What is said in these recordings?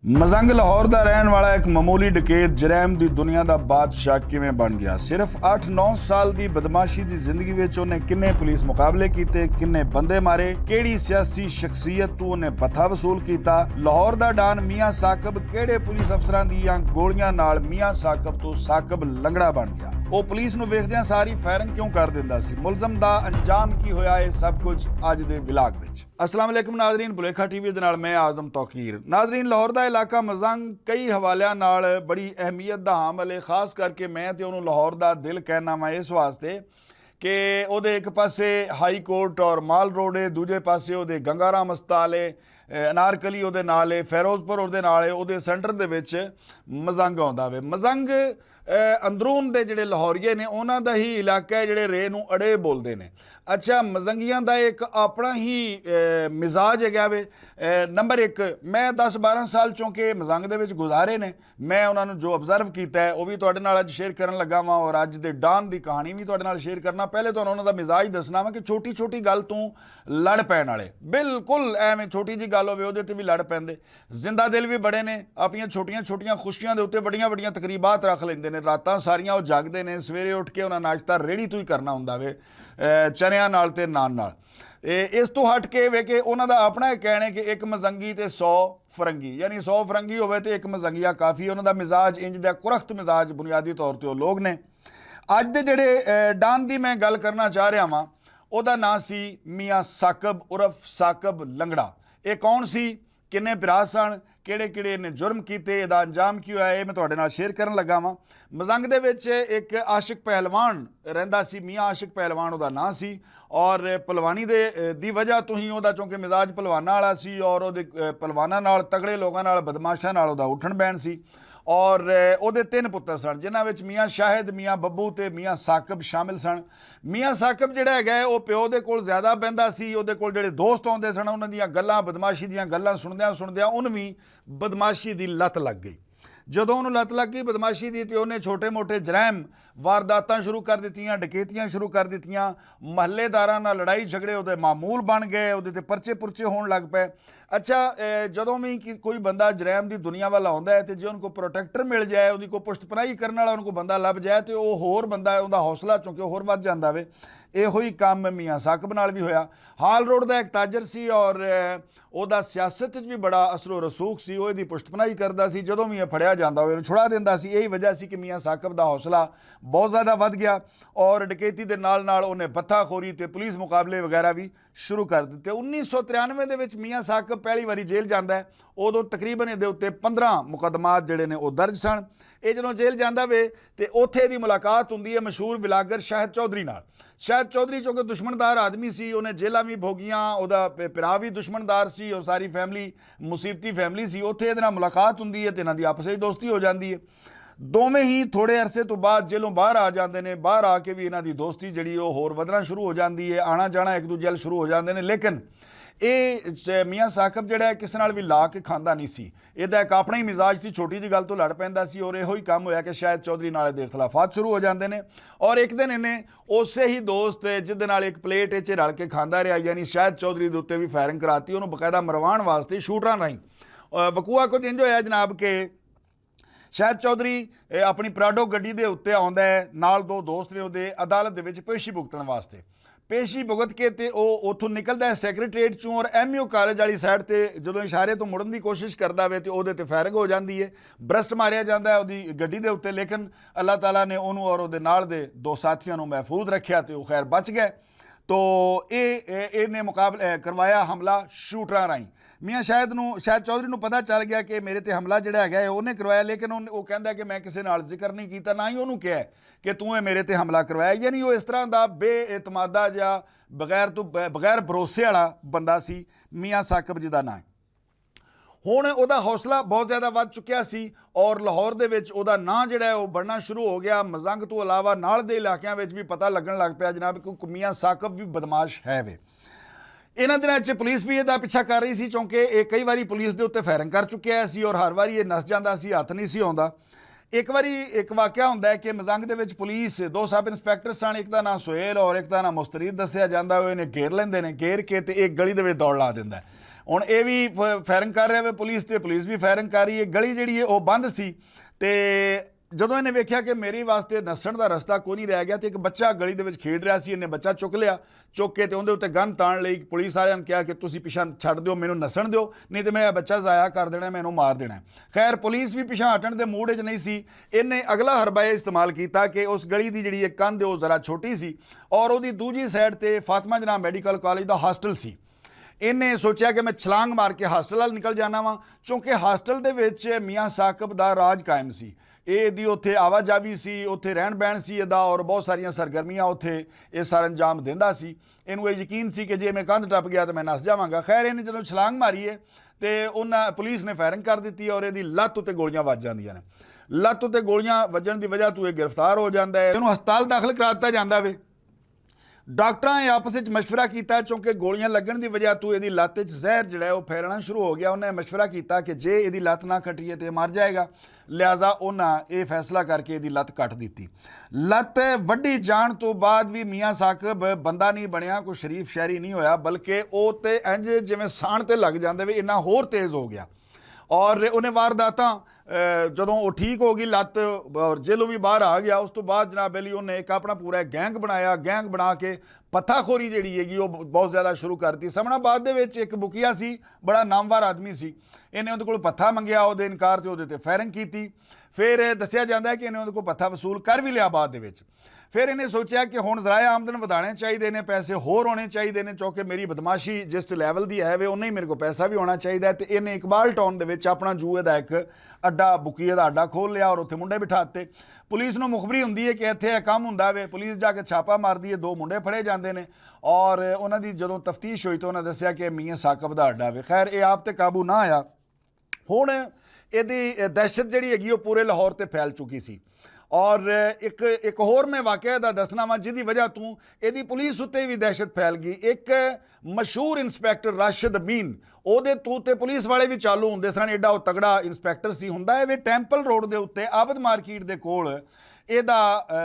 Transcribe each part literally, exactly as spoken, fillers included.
مزنگ لاہور دا رہن والا ایک معمولی ڈکیت جرائم دی دنیا دا بادشاہ کیویں بن گیا؟ صرف اٹھ نو سال دی بدمعاشی دی زندگی وچ انہیں کنے پولیس مقابلے کیتے، کنے بندے مارے، کیڑی سیاسی شخصیت تو انہیں بتھا وصول کیتا؟ لاہور دا ڈان میاں ثاقب کیڑے پولیس افسراں دیاں گولیاں نال میاں ثاقب تو ثاقب لنگڑا بن گیا؟ او پولیس نوں ویکھدیاں ساری فائرنگ کیوں کر دیندا سی؟ ملزم دا انجام کی ہویا؟ اے سب کچھ اج دے ولاگ وچ۔ السلام علیکم ناظرین، بلیکھا ٹی وی دے نال میں اعظم توقیر۔ ناظرین، لاہور دا علاقہ مزنگ کئی حوالے نال بڑی اہمیت دا حامل ہے، خاص کر کے میں تے انہوں لاہور دا دل کہنا وا اس واسطے کہ او دے ایک پاسے ہائی کورٹ اور مال روڈ ہے، دوجے پاسے او دے گنگا رام اسپتال ہے، انارکلی او دے نال ہے، فیروز پور او دے نال ہے، او دے سینٹر دے وچ مزنگ آندا وے۔ مزنگ اندرون دے جڑے لاہوریے نے انہاں دا ہی علاقہ ہے، جڑے رے نوں اڑے بولدے نے۔ اچھا، مزنگیاں دا ایک اپنا ہی مزاج ہے گیا وے۔ نمبر ایک، میں دس بارہ سال چونکہ مزنگ دے وچ گزارے نے، میں انہاں نوں جو آبزرو کیتا ہے او وی تہاڈے نال اج شیئر کرن لگا واں، اور اج دے ڈان دی کہانی وی تہاڈے نال شیئر کرنا۔ پہلے تہاڈے انہاں دا مزاج دسنا واں کہ چھوٹی چھوٹی گل توں لڑ پین والے، بالکل ایویں چھوٹی جی گل ہووے اودے تے وی لڑ پیندے۔ زندہ دل وی بڑے نے، اپنیاں چھوٹیاں چھوٹیاں خوشیاں دے اتے وڈیاں وڈیاں تقریبات رکھ لیندے نے، راتاں ساریاں او جاگدے نے، سویرے اٹھ کے انہاں ناشتہ ریڑھی توں ہی کرنا ہوندا وے، چنیاں نال تے نان نال۔ اس توں ہٹ کے وے کہ انہاں دا اپنا ایک کہنا ہے کہ ایک مزنگی تے سو فرنگی، یعنی سو فرنگی ہووے تے ایک مزنگیا کافی۔ انہاں دا مزاج انج دا کرخت مزاج بنیادی طور تے او لوگ نے۔ اج دے جڑے ڈان دی میں گل کرنا چاہ رہا واں، او دا ناں سی میاں ثاقب عرف ثاقب لنگڑا۔ اے کون سی؟ کنے بھرا سن؟ کیڑے کیڑے نے جرم کیتے؟ اے دا انجام کی ہویا؟ اے میں تہاڈے نال شیئر کرن لگا واں۔ مزنگ دے وچ ایک عاشق پہلوان رہندا سی، میاں عاشق پہلوان او دا ناں سی، اور پلوانی دے دی وجہ توں ہی او دا چونکہ مزاج پلواناں والا سی اور او دے پلواناں نال، تگڑے لوکاں نال، بدمعاشاں نال او دا اٹھن بہن سی۔ اور او دے تین پتر سن، جنہاں وچ میاں شاہد، میاں ببو تے میاں ثاقب شامل سن۔ میاں ثاقب جڑا ہے او پیو دے کول زیادہ بہندا سی، او دے کول جڑے دوست آندے سن انہاں دیاں گلاں، بدمعاشی دیاں گلاں سندیاں سندیاں انہوں وی بدمعاشی دی لت لگ گئی۔ جدوں انہوں لت لگ گئی بدمعاشی دی تے انہیں چھوٹے موٹے جرائم، وارداتاں شروع کر دتیاں، ڈکیتیاں شروع کر دتیاں، محلے داراں نال لڑائی جھگڑے اودے معمول بن گئے، اودے تے پرچے پرچے ہون لگ پئے۔ اچھا، جدوں وی کوئی بندہ جرائم دی دنیا والا ہوندا ہے تے جے ان کو پروٹیکٹر مل جائے، ان کو پشت پناہی کرن والا ان کو بندہ لب جائے تے او ہور بندہ ہے، ان دا حوصلہ چونکہ ہور ودھ جاندا وے۔ ایہو ہی کم میاں ثاقب نال وی ہویا۔ ہال روڈ دا ایک تاجر سی اور او دا سیاست وچ وی بڑا اثر و رسوخ سی، او ایہدی پشت پناہی کردا سی، جدوں وی ایہہ پھڑیا جاندا او ایہنوں چھڑا دیندا سی۔ ایہی وجہ سی کہ میاں ثاقب دا حوصلہ بہت زیادہ ودھ گیا، اور ڈکیتی دے نال نال انہیں بتھا خوری تے پولیس مقابلے وغیرہ وی شروع کر دتے۔ انیس سو ترانوے دے وچ میاں ثاقب پہلی واری جیل جاندا ہے۔ ادوں تقریبا ایہدے اتے پندرہ مقدمات جڑے نے او درج سن۔ ایہہ جدوں جیل جاندا وے تے اوتھے دی ملاقات ہوندی ہے مشہور ولاگر شاہد چوہدری نال۔ شاہد چوہدری چونکہ دشمندار آدمی سی، انہیں جیلاں وی بھوگیاں، اوہدا پراہ وی دشمندار سی اور ساری فیملی مصیبتی فیملی سی۔ اوتھے ایہدے نال ملاقات ہوندی ہے تے انہاں دی آپس وچ دوستی ہو جاندی ہے۔ دوویں ہی تھوڑے عرصے توں بعد جیلوں باہر آ جاندے نے، باہر آ کے وی انہاں دی دوستی جڑی او ہور ودھنا شروع ہو جاندی ہے، آنا جانا ایک دوجے نال شروع ہو جاندے نے۔ لیکن ایہہ میاں ثاقب جڑا ہے کسے نال وی لا کے کھاندا نئیں سی۔ ایہدا اک اپنا ہی مزاج سی، چھوٹی جی گل توں لڑ پیندا سی اور ایہو ہی کم ہویا کہ شاہد چوہدری نال ایہدے اختلافات شروع ہو جاندے نے۔ اور اک دن اینے اسے ہی دوست جس دے نال اک پلیٹ اچ رل کے کھاندا رہیا، یعنی شاہد چوہدری دے اتے وی فائرنگ کراتی، انہوں باقاعدہ مروان واسطے شوٹراں راہیں۔ وقوعہ کچھ انج ہویا جناب کہ شاہد چوہدری اپنی پراڈو گڈی دے اتے آندا ہے، نال دو دوست نے اودے عدالت دے وچ پیشی بھگتن واسطے۔ پیشی بھگت کے تے او اتھوں نکلدا ہے سیکرٹریٹ چوں اور ایم یو کالج والی سائیڈ تے جدوں اشارے توں مڑن دی کوشش کردا وے تے اودے تے فائرنگ ہو جاندی ہے، برسٹ ماریا جاندا ہے اودی گڈی دے اتے، لیکن اللہ تعالیٰ نے اونوں اور اودے نال دے دو ساتھیاں نوں محفوظ رکھیا تے او خیر بچ گئے۔ تو اے اے نے مقابلہ کروایا حملہ شوٹراں راہیں۔ میاں شاہد نوں، شاہد چوہدری نوں پتہ چل گیا کہ میرے تے حملہ جڑا ہے گیا ہے اونے کروایا، لیکن او کہندا ہے کہ میں کسے نال ذکر نہیں کیتا، نہ ہی اونوں کہیا ہے کہ توں اے میرے تے حملہ کروایا۔ یعنی او اس طرح دا بے اعتمادہ جا، بغیر توں بغیر بھروسے والا بندہ سی۔ میاں ثاقب جی دا ناں ہے۔ ہن اوہدا حوصلہ بہت زیادہ ودھ چکیا سی اور لاہور دے وچ اوہدا ناں جڑا ہے او بڑھنا شروع ہو گیا۔ مزنگ توں علاوہ نال دے علاقیاں وچ وی پتہ لگن لگ پیا جناب کہ میاں ثاقب وی بدمعاش ہے وے۔ انہاں دناں وچ پولیس وی ایہدا پچھا کر رہی سی کیونکہ ایہہ کئی واری پولیس دے اتے فائرنگ کر چکیا سی اور ہر واری ایہہ نس جاندا سی، ہتھ نہیں سی آندا۔ اک واری اک واقعہ ہوندا ہے کہ مزنگ دے وچ پولیس دو سب انسپکٹر سن، اک دا ناں سہیل اور اک دا ناں مسترید دسیا جاندا ہے، او انہیں گھیر لیندے نے، گھیر کے تے اک گلی دے وچ دوڑ لا دیندا ہے۔ ہن اے وی ف-، فائرنگ کر رہے وے پولیس تے، پولیس وی فائرنگ کر رہی ہے۔ گلی جیہڑی ہے او بند سی، تے جدوں انہیں ویکھیا کہ میرے واسطے نسن دا رستہ کوئی نہیں رہ گیا، تے ایک بچہ گلی دے وچ کھیڈ رہا سی، انہیں بچہ چک لیا، چک کے تے اوندے اتے گن تان لئی۔ پولیس والے نے کہا کہ تسی پیچھے چھڈ دیو، مینوں نسن دیو، نہیں تے میں اے بچہ ضائع کر دینا، مینوں مار دینا۔ خیر، پولیس وی پیچھے ہٹن دے موڈ وچ نہیں سی۔ انہیں اگلا حربہ اے استعمال کیتا کہ اس گلی دی جیہڑی ایک کندھ ہے او ذرا چھوٹی سی، اور اوہدی دوجی سائیڈ تے فاطمہ جناح میڈیکل کالج دا ہاسٹل سی۔ انہیں سوچیا کہ میں چھلانگ مار کے ہاسٹل وال نکل جانا واں، چونکہ ہاسٹل دے وچ میاں ثاقب دا راج قائم سی۔ اے دی اتھے آواجاوی سی، اتھے رہن بہن سی ادا، اور بہت ساریاں سرگرمیاں اتھے اے سر انجام دیندا سی۔ اینوں اے یقین سی کہ جے میں کندھ ٹپ گیا تے میں نس جاواں گا۔ خیر، انہیں جدوں چھلانگ ماری ہے تے انہاں پولیس نے فائرنگ کر دتی اور اے دی لت اتے گولیاں وج جاندیاں نے۔ لت اتے گولیاں وجن دی وجہ تو اے گرفتار ہو جاندا ہے، اینوں ہسپتال داخل کرا دتا جاندا وے۔ ڈاکٹراں نے آپس وچ مشورہ کیتا، چونکہ گولیاں لگن دی وجہ تو ایہدی لت وچ زہر جڑا ہے او پھیلنا شروع ہو گیا۔ انہاں نے مشورہ کیتا کہ جے ایہدی لت نہ کٹی ہے تے مر جائے گا، لہذا انہاں ایہہ فیصلہ کر کے ایہدی لت کٹ دتی۔ لت وڈی جان تو بعد وی میاں ثاقب بندہ نہیں بنیا، کوئی شریف شہری نہیں ہویا، بلکہ او تے انج جویں سان تے لگ جاندے وے، انہاں ہور تیز ہو گیا۔ اور انہیں وارداتاں جدوں او ٹھیک ہو گئی لت اور جیلوں وی باہر آ گیا، اس توں بعد جناب علی انہیں ایک اپنا پورا گینگ بنایا۔ گینگ بنا کے پتھا خوری جیہڑی ہے گی او بہت زیادہ شروع کر دتی۔ سمنا بعد دے وچ ایک بکیا سی، بڑا نامور آدمی سی، انہیں اوہدے کول پتھا منگیا، اوہدے انکار تے اوہدے تے فائرنگ کیتی۔ فیر دسیا جاندا ہے کہ انہیں اوہدے کول پتھا وصول کر وی لیا بعد دے وچ۔ فیر انہیں سوچیا کہ ہن ذرائع آمدن ودھانے چاہیدے نے، پیسے ہور ہونے چاہیدے نے، چونکہ میری بدمعاشی جس لیول دی ہے وے، انہیں میرے کول پیسہ وی ہونا چاہیدا ہے۔ تے انہیں اقبال ٹاؤن دے وچ اپنا جوئے دا ایک اڈا، بکیے دا اڈا کھول لیا اور اتھے منڈے بٹھا دتے۔ پولیس نوں مخبری ہوندی ہے کہ اتھے اے کم ہوندا وے، پولیس جا کے چھاپا ماردی ہے، دو منڈے پھڑے جاندے نے۔ اور انہاں دی جدوں تفتیش ہوئی تے انہاں دسیا کہ میاں ثاقب دا اڈا وے۔ خیر، اے آپ تے قابو نہ آیا۔ ہن ایہدی دہشت جیہڑی ہے گی او پورے لاہور تے پھیل چکی سی۔ اور ایک ایک ہور میں واقعہ دا دسنا واں جس دی وجہ توں ایہدی پولیس اتے وی دہشت پھیل گئی۔ ایک مشہور انسپکٹر راشد امین، اوہدے تو تے پولیس والے وی چالو ہوندے سن، ایڈا او تگڑا انسپکٹر سی۔ ہوندا ہے وی ٹیمپل روڈ دے اتے عابد مارکیٹ دے کول ایہدا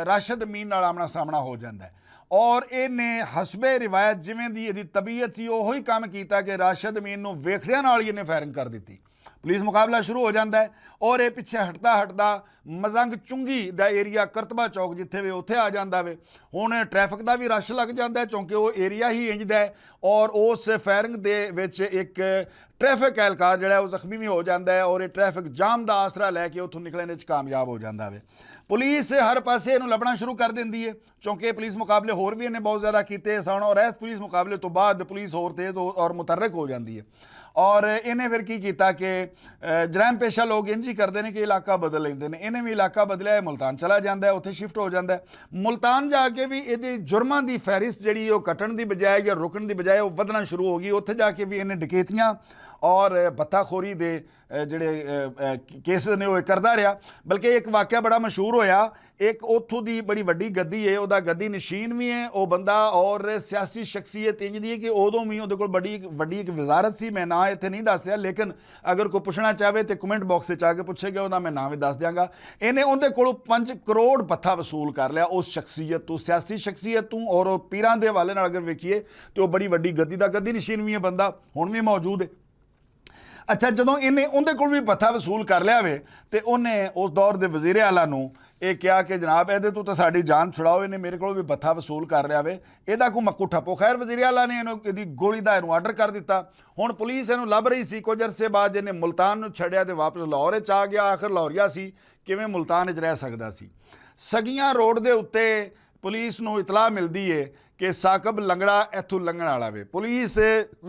راشد امین نال آمنا سامنا ہو جاندا ہے۔ اور ایہنے حسب روایت جویں دی ایہدی طبیعت سی اوہی کم کیتا کہ راشد امین نوں ویکھدیاں نال ہی ایہنے فائرنگ کر دتی۔ پولیس مقابلہ شروع ہو جاندا ہے اور ایہہ پچھے ہٹدا ہٹدا مزنگ چنگی دا ایریا کرتبہ چوک جتھے وے اتھے آ جاندا وے۔ ہن ٹریفک دا وی رش لگ جاندا ہے چونکہ او ایریا ہی انج دا ہے۔ اور اس فائرنگ دے وچ ایک ٹریفک اہلکار جیہڑا ہے او زخمی وی ہو جاندا ہے اور ایہہ ٹریفک جام دا آسرا لے کے اتھوں نکلنے وچ کامیاب ہو جاندا وے۔ پولیس ہر پاسے اینوں لبھنا شروع کر دیندی ہے۔ چونکہ پولیس مقابلے ہور وی انہیں بہت زیادہ کیتے سن اور ایس پولیس مقابلے توں بعد پولیس ہور تیز اور متحرک ہو جاندی ہے۔ اور انہیں فیر کی کیتا کہ جرائم پیشہ لوگ انج ہی کردے نے کہ علاقہ بدل لیندے نے۔ انہیں وی علاقہ بدلیا ہے، ملتان چلا جاندا ہے، اتھے شفٹ ہو جاندا ہے۔ ملتان جا کے وی ایہدے جرماں دی فہرست جیہڑی او کٹن دی بجائے یا رکن دی بجائے او ودھنا شروع ہو گئی۔ اتھے جا کے وی انہیں ڈکیتیاں اور بتھا خوری دے جیہڑے کیسز نے او کردا رہیا۔ بلکہ ایک واقعہ بڑا مشہور ہویا، ایک اتھوں دی بڑی وڈی گدی ہے، اوہدا گدی نشین وی ہے او بندہ، اور سیاسی شخصیت انج دی ہے کہ اوہدوں وی اوہدے کول بڑی وڈی ایک وزارت سی۔ میں ناں اتھے نہیں دس رہیا، لیکن اگر کوئی پچھنا چاہوے تے کمنٹ باکس وچ آ کے پچھے گا اوہدا میں ناں وی دس دیاں گا۔ انہیں اوہدے کولوں پنج کروڑ پتھا وصول کر لیا اس شخصیت توں، سیاسی شخصیت توں، اور او پیراں دے حوالے نال اگر ویکھیے تے او بڑی وڈی گدی دا گدی نشین وی ہے بندہ، ہن وی موجود ہے۔ اچھا، جدوں انہیں اوہدے کول وی پتھا وصول کر لیا وے تے انہیں اس دور دے وزیر اعلیٰ نوں ایہہ کہیا کہ جناب ایہدے توں تاں ساڈی جان چھڑاؤ، انہیں میرے کول وی پتھا وصول کر لیا وے، ایہدا کوئی مکو ٹھپو۔ خیر، وزیر اعلیٰ نے اینوں ایہدی گولی دا اینوں آرڈر کر دتا۔ ہن پولیس اینوں لب رہی سی۔ کچھ عرصے بعد جنہیں ملتان نوں چھڈیا تے واپس لاہور وچ آ گیا۔ آخر لاہوریا سی، کیویں ملتان وچ رہ سکدا سی؟ سگیاں روڈ دے اتے پولیس نوں اطلاع ملدی ہے کہ ثاقب لنگڑا ایتھوں لنگھن والا وے۔ پولیس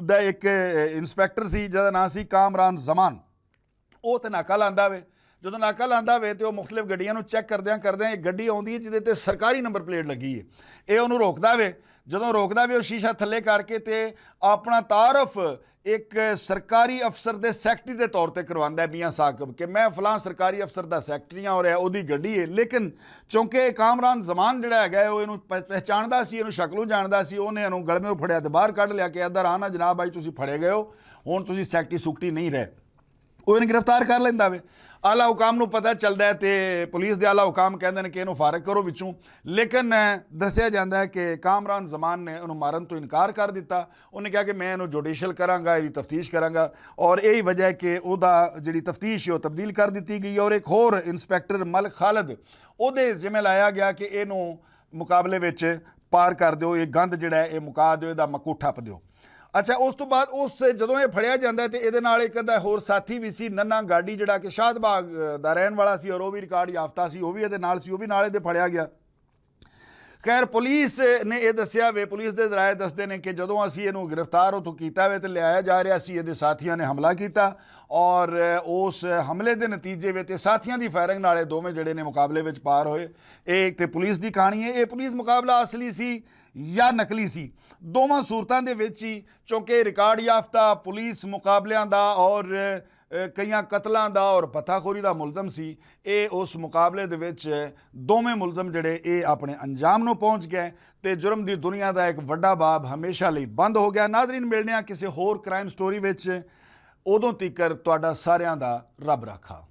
دا ایک انسپکٹر سی جس دا ناں سی کامران زمان، او تے ناکا لاندا وے۔ جدوں ناکا لاندا وے تے او مختلف گڈیاں نوں چیک کردیاں کردیاں ایک گڈی آوندی ہے جس دے تے سرکاری نمبر پلیٹ لگی ہے۔ اے اونوں روکدا وے۔ جدوں روکدا وے او شیشہ تھلے کر کے تے اپنا تعارف ایک سرکاری افسر دے سیکرٹری دے طور تے کرواندا ہے میاں ثاقب کہ میں فلاں سرکاری افسر دا سیکرٹری ہاں اور اے اوہدی گڈی ہے۔ لیکن چونکہ اے کامران زمان جیہڑا ہے گا ہے او اینوں پہچاندا سی، اینوں شکلوں جاندا سی، اوہنے اینوں گلمے پھڑیا تے باہر کڈ لیا کہ ادھر آنا جناب، آج تسی پھڑے گئے ہو، ہن تسی سیکرٹری سکرٹری نہیں رہے۔ او انہوں گرفتار کر لیندا وے۔ اعلی حکام نوں پتہ چلدا ہے تے پولیس دے اعلی حکام کہندے نے کہ انہوں فارغ کرو وچوں۔ لیکن دسیا جاندا ہے کہ کامران زمان نے انہوں مارن توں انکار کر دتا۔ انہوں نے کہا کہ میں انہوں جوڈیشل کراں گا، ایہدی تفتیش کراں گا۔ اور ایہی وجہ ہے کہ اوہدا جیہڑی تفتیش ہے او تبدیل کر دتی گئی ہے اور ایک ہور انسپکٹر ملک خالد اوہدے ذمہ لایا گیا کہ انہوں مقابلے وچ پار کر دیو، ایہہ گند جیہڑا ہے ایہہ مکا دیو، ایہدا مکو ٹھپ دیو۔ اچھا، اس توں بعد اس جدوں ایہہ پھڑیا جاندا ہے تے ایہدے نال ایک ادا ہور ساتھی وی سی، ننا گاڈی جیہڑا کہ شاد باغ دا رہن والا سی اور او وی ریکارڈ یافتہ سی، او وی ایہدے نال سی، او وی نال ایہدے پھڑیا گیا۔ خیر، پولیس نے ایہہ دسیا وے، پولیس دے ذرائع دسدے نے کہ جدوں اسی ایہنوں گرفتار اتھوں کیتا وے تے لیایا جا رہیا سی، ایہدے ساتھیاں نے حملہ کیتا اور اس حملے دے نتیجے وچ ساتھیاں دی فائرنگ نال ایہہ دوویں جیہڑے نے مقابلے وچ پار ہوئے۔ ایہہ تے پولیس دی کہانی ہے، ایہہ پولیس مقابلہ اصلی سی یا نقلی سی؟ دوواں صورتاں دے وچ ہی، چونکہ ریکارڈ یافتہ پولیس مقابلیاں دا اور کئیاں قتلاں دا اور پتھاخوری دا ملزم سی، ایہہ اس مقابلے دے وچ دوویں ملزم جیہڑے ایہہ اپنے انجام نوں پہنچ گئے تے جرم دی دنیا دا ایک وڈا باب ہمیشہ لئی بند ہو گیا۔ ناظرین، ملنے آں کسے ہور کرائم سٹوری وچ، ادوں تیکر تہاڈا ساریاں دا رب رکھا۔